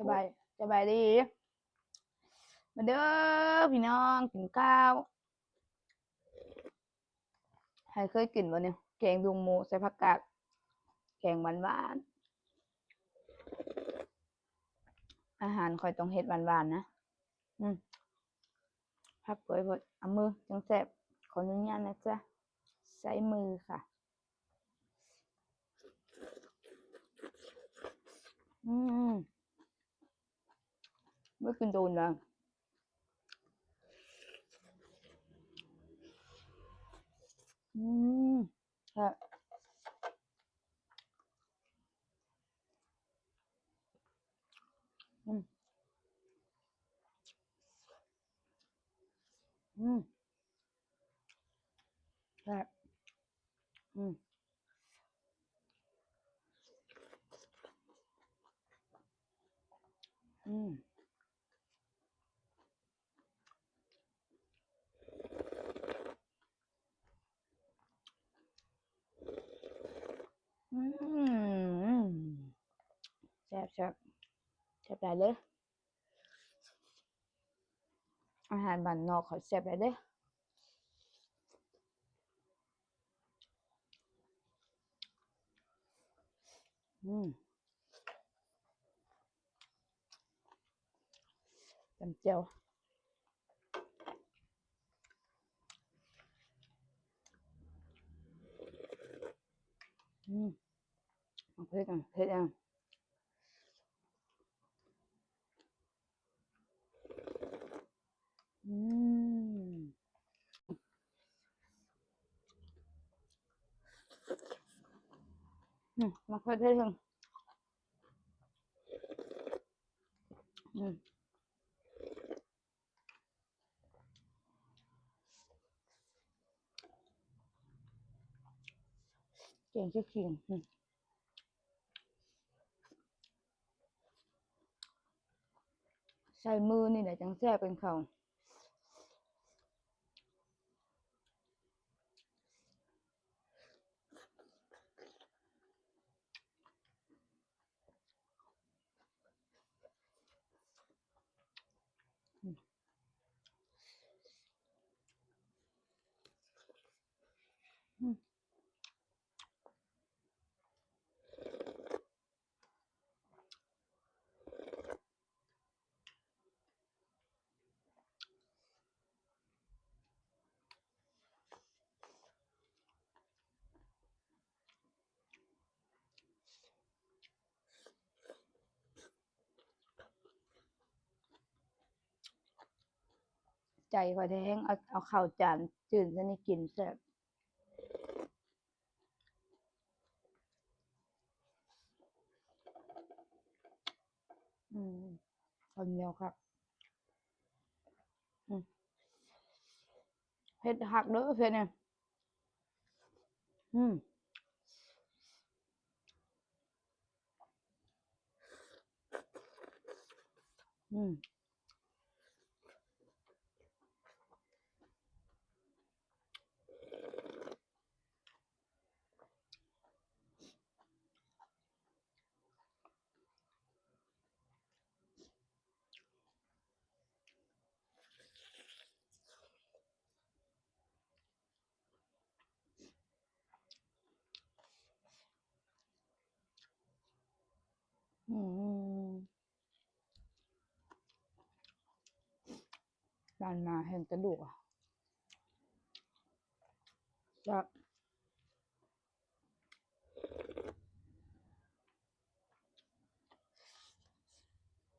ສະບາຍ ສະບາຍດີ ມາເດີພີ່ນ້ອງ ກິນເຂົ້າ. ໃຜເຄີຍກິນບໍ່ນີ້ ແກງດຸງໝູໃສ່ຜັກກາດ ແກງຫວານໆ. ອາຫານຂ້ອຍຕ້ອງເຮັດຫວານໆນະ. ອືມ ພັກເປີຍໂພດ ເອົາມືຈັ່ງແຊບ. ຂໍອະນຸຍາດນະຈ໊ະ ໃຊ້ມືຄ່ະ. ອືມ ບໍ່ກິນໂດນແລ້ວ. ອືມ ແຊບ. ອືມ ອືມ ແຊບ. ອືມ ອືມ ອືມ ແຊບໆ ແຊບຫຼາຍເລີຍ. ອາຫານບ້ານນອກເຂົາແຊບຫຼາຍເດ້. ອືມ ຈຳແຈ່ວ. ອືມ ເຜັດ ເຜັດ ອືມ ອືມ ໝາກເຜັດ ເຜັດ ອືມ ແກງຂີ້ຂິງ ອືມ ໃຊ້ມືນີ້ແຫຼະຈັ່ງແຊບເປັນເຂົ້າ. ອືມ ອືມ ໃຈຂ້ອຍແທ້ແຮງ ເອົາ ເອົາເຂົ້າຈານຈືນໃສ່ນີ້ກິນແຊບ. ອືມ ເຂົ້າໜຽວຄັກ. ອືມ ເຜັດຄັກເດີເຜັດນີ້. ອືມ ອືມ. ອືມ ບານມາເຫັນກະດູກ ແຊບ.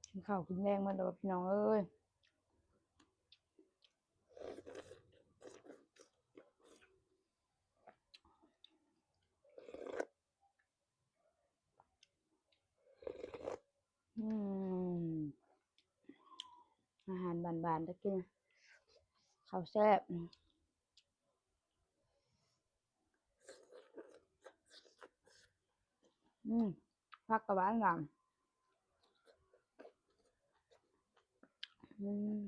ກິນເຂົ້າກິນແລງມາແລ້ວ ພີ່ນ້ອງເອີຍ. ອືມ ອາຫານບ້ານໆ ຕະກີ້ ເຂົ້າແຊບ. ອືມ ຜັກກະຫວານໆ. ອືມ.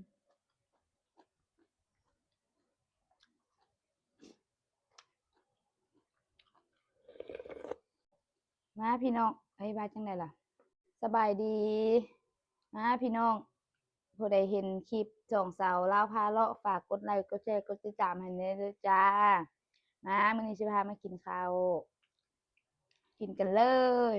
ມາພີ່ນ້ອງ ເອີຍ ວ່າຈັ່ງໃດລະ? ສະບາຍດີ ມາພີ່ນ້ອງ ຜູ້ໃດເຫັນຄລິບສອງສາວລາວພາເລາະ ຝາກກົດໄລ ກົດແຊ ກົດຕິດຕາມໃຫ້ແດ່ເດີຈ້າ. ມາ ມື້ນີ້ຊິພາມາກິນເຂົ້າ ກິນກັນເລີຍ.